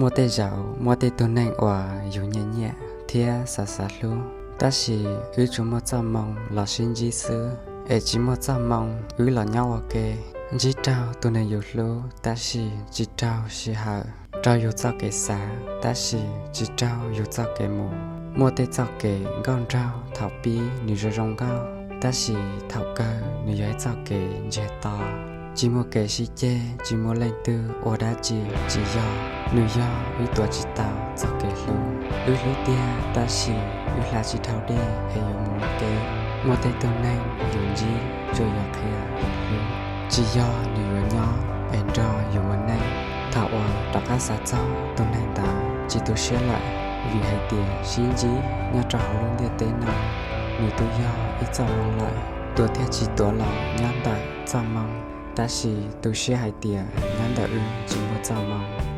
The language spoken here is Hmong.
Muaj tej zaum muaj tej tug neeg uas yus nyiam nyiam thiab xav xav hlub, tab sis wb tsuas muaj txoj moo los sib ntsib xwb, es tsis muaj txoj moo wb los nyob ua ke. Ntsib raug tus neeg yus hlub tab sis tsis raug sij hawm, raug yus txoj kev xav tab sis tsis raug yus txoj kev mus. Muaj tej txoj kev nkauj nraug thaum pib nws zoo zoo nkauj, tab sis thaum kawg nws yog ib txoj kev ntsiag to. Tsis muaj kev sib ceg, tsis muaj leej twg ua dab tsi, tsis yog, nws yog wb tuav tsis tau txoj kev hlub. Wb hlub tiag tab sis wb hla tsis dhau dej es yuav mus ua ke. Muaj tej tug neeg yus ntsib tsuas yog qhia yus hlub, tsis yog nws yuav nyob es nrog yus ua neej. Thaum uas rov qab xav txog tus neeg ntawd tsis tu siab lawm, vim hais tias sib ntsib nyob rau hauv lub ntiaj teb no, nws twb yog ib txoj moo lawm. Tuav thiab tsis tuav los nyob ntawm txoj moo, tab sis tu siab hais tias nyob ntawm wb tsis muaj txoj moo.